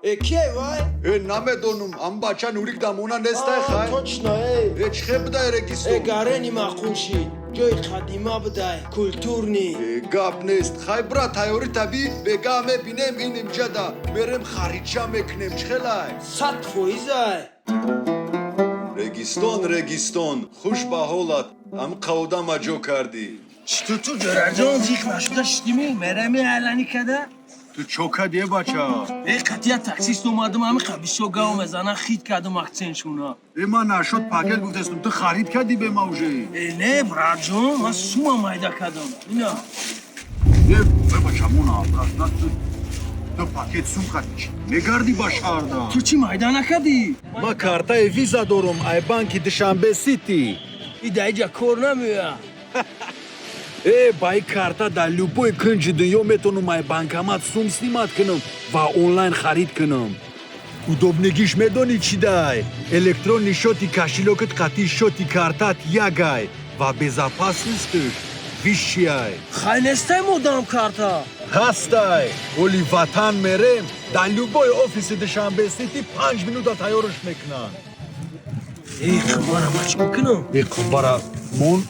Э, кие вай? Э, намедонум, ам бача Нурик дамона нестай хай. Точно, э. Э, чӣ будай Э, Регистон? Гарени маъқул шид. Ҷои қадима будай, культурный. Э, гап нест. Хай, бра, тайёрӣ табӣ, бега мебинем ин имҷада. Мерем, харидча мекунем, чӣ хелай? 100%-ай. Регистон, Регистон, хуш ба ҳолат, ам қавдама ҷо кардӣ. Чӣ ту, ҷораҷон, зиқ нашуда шидими? Мерами айлани када? Ту чо кардӣ, бача? Э, қатия таксист омадам, ҳами бисёр гав мезана, хит кардам акцентшуна. Э, ман нашуд пакет гуфтастум, ту харид кардӣ бе ма уже? Э, не, братҷон, ман сума майда кардам. Ина. Э, бача, мона, обратно ту пакет сум кардӣ, мегардӣ ба шаҳрда. Ту чӣ майда накардӣ? Ма картаи Виза дорум, ай банки Душанбе Сити. И даиҷа кор намеояд. Э, ба ин карта дар любой кунҷи дунё метавонам ай банкомат сум снимать кунам ва онлайн харид кунам. Удобныйгиш медонӣ чӣ дай? Электронный счёти кошелёкат қатъи счёти картат ягай ва безопасностьш высший. Хай, нестай модам карта. Ҳастай. Оли ватан мерем, дар любой офиси Душанбе Сити 5 минута тайёрш мекунанд. Э, хабара ма чӣ кунам? Э, қубара мон,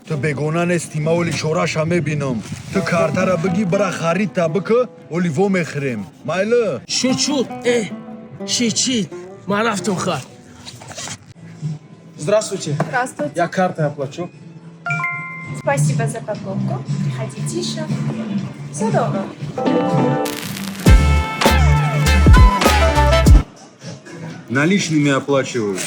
ту бегона нестӣ, ма оли чораша мебинам. Ту картара бигӣ, бира, харидта бикӯ, оли во мехӯрем, майлы? Шуд, шуд. Э, шид, шид, ман рафтам, хай. Здравствуйте. Здравствуйте. Я картой оплачу. Спасибо за покупку. Приходите еще. Всего доброго. Наличными оплачиваю.